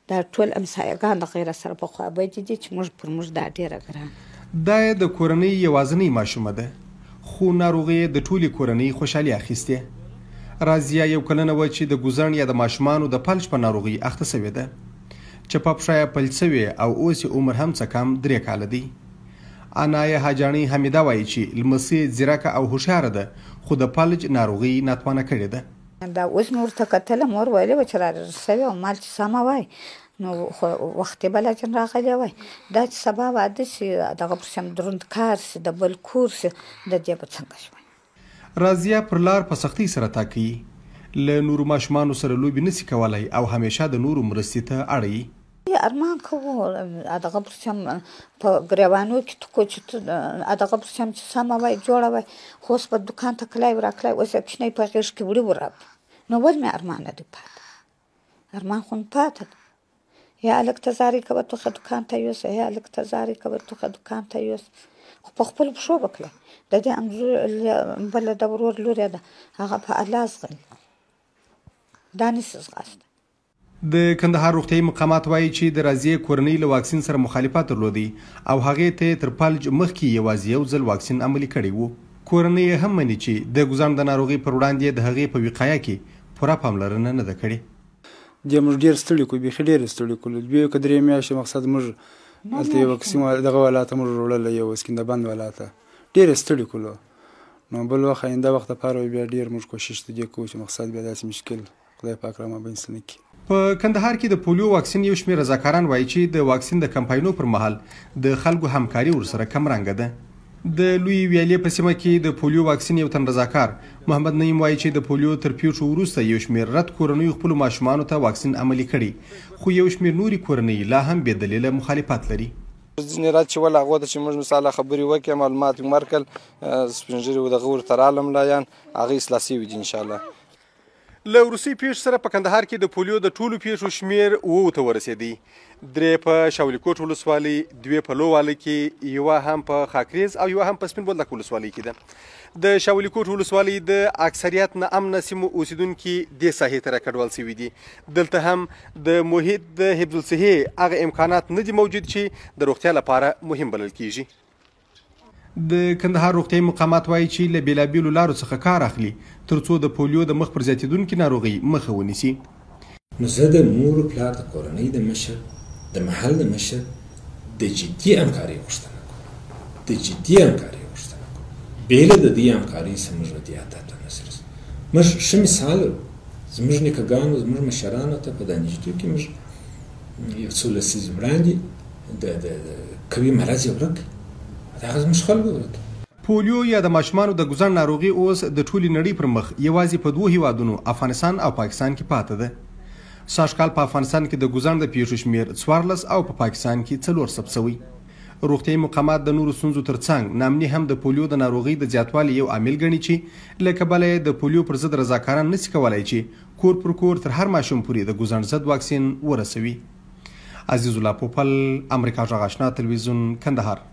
دا ټول همسایهګان د غیره سره په خوا بدې دي چې موږ پر موږ دا ډېره ګرانه. دا یې د کورنۍ یوازنۍ ماشومه ده، خو ناروغۍ یې د ټولې کورنۍ خوشحالي اخیستې. راضیه یو کلنه وه چې د ګوزڼ یا د ماشومانو د فلج په ناروغۍ اخته شوې ده. چپه پښه یې فلج شوې او اوس یې عمر هم څه کم 3 کاله دی. انا یې حاجاڼۍ حمیده وایي چې لمسۍ یې ځیرکه او هوښیاره ده، خو د فلج ناروغۍ ناتوانه کړې ده. دا اوس مې ورته کتله، مور ویلې وه چې را شوې او مال چې سمه وای نو خو وختي به لا جن راغلی وای. دا چې سبا واده شي، دغه پر شم دروند کار شي، د بل کور شي، د دې به څنګه شوی؟ راضیه پر لار په سختۍ سره تا کوي، له نورو ماشومانو سره لوبې نسي کولای او همیشه د نورو مرستې ته اړه یي. ارمان کوو دغه پر شم په ګریوانو کې تکو چې دغه پر شم چې سمه وای جوړه وای، خو اوس به دوکان ته کلی وراکلی، اوس یې کوچنی په غېږ کې وړي وراب، نو ولې مې ارمان نه دی پاته؟ ارمان خو مې پاته دی. یا هلک ته زارۍ کوه توخه دوکان ته یوسه، یا هلک ته زارۍ کوه توخه دوکان ته یوسه، خو په خپلو پښو به کړی. د دې بله د ورور لور یې ده، هغه په الله ځغلي، دا نشي ځغاستی. د کندهار روغتیايي مقامات وایي چې د راضیې کورنۍ له واکسین سره مخالفت درلودی او هغې ته یې تر فلج مخکې یوازې یو ځل واکسین عملي کړی و. کورنۍ یې هم مني چې د ګوزڼ د ناروغۍ پر وړاندې د هغې په وقایه کې پوره پاملرنه نه ده کړې. دې موږ ډېر ستړي کړو، بیخي ډېر ستړي کړو. 2 که 3 میاشتې مقصد موږ هلته یو قسم دغه والا ته موږ وړله، یو سکندبند والا ته ډېر ستړي کړو. نو بل وخت آینده وخت لپاره بیا ډېر موږ کوشش د دې کوو چې مقصد بیا داسې مشکل خدای پاک را مابین څه نه کړي. په کندهار کې د پولیو واکسین یو شمېر رضاکاران وایي چې د واکسین د کمپاینو پر مهال د خلکو همکاري ورسره کمرنګه ده. د لوی ویالې په سیمه کې د پولیو واکسین یو تن رضاکار محمد نعیم وایي چې د پولیو تر پیښو وروسته یو شمېر رد کورنیو خپلو ماشومانو ته واکسین عملي کړی، خو یو شمېر نورې کورنۍ لا هم بې دلیله مخالفت لري. ځینې رد چې ول هغو ته چې موږ مثال خبرې وکړې، معلومات یې ورکړل، سپین ږیري دغه ورته راغله ملایان، هغه اصلاح شوي دي انشاءالله. له وروستۍ پېښې سره په کندهار کې د پولیو د ټولو پېښو شمېر 7 ته ورسېدی. 3 په شاولیکوټ ولسوالۍ، 2 په لوواله کې، 1 هم په خاکریز او 1 هم په سپین بولدک ولسوالۍ کې ده. د شاولیکوټ ولسوالۍ د اکثریت ناامنه سیمو اوسېدونکي دې ساحې ته راکډوال شوي دي. دلته هم د محیط د حفظ الصحې هغه امکانات نه دي موجود چې د روغتیا لپاره مهم بلل کیږي. د کندهار روغتیايي مقامات وایي چې له بېلابېلو لارو څخه کار اخلي ترڅو د پولیو د مخ پر زیاتېدونکې ناروغۍ مخه ونیسي. نو زه د مور و پلار د کورنۍ د مشر، د محل د مشر د جدي همکارۍ غوښتنه کوم، د جدي همکارۍ غوښتنه کوم. بې له د دې همکارۍ څخه موږ به دې هدف ته نه شو رسېدلی. موږ ښه مثال لرو، زموږ نیکهګانو، زموږ مشرانو ته په دا نږدې کې موږ یو څو لسیزې وړاندې د قوي مرض یې ورک کړ، هغه زموږ خلکو ورک. پولیو یا د ماشومانو د ګوزڼ ناروغي اوس د ټولې نړۍ پر مخ یوازې په 2 هیوادونو افغانستان او پاکستان کې پاته ده. سږ کال په افغانستان کې د ګوزڼ د پیښو شمېر 14 او په پاکستان کې 4 ثبت شوی. روغتیايي مقامات د نورو ستونزو ترڅنګ ناامني هم د پولیو د ناروغۍ د زیاتوالي یو عامل ګڼي چې له کبله یې د پولیو پر ضد رضاکاران نسي کولای چې کور پر کور تر هر ماشوم پورې د ګوزڼ ضد واکسین ورسوي. عزیز الله پوپل، امریکا غږ آشنا تلویزیون، کندهار.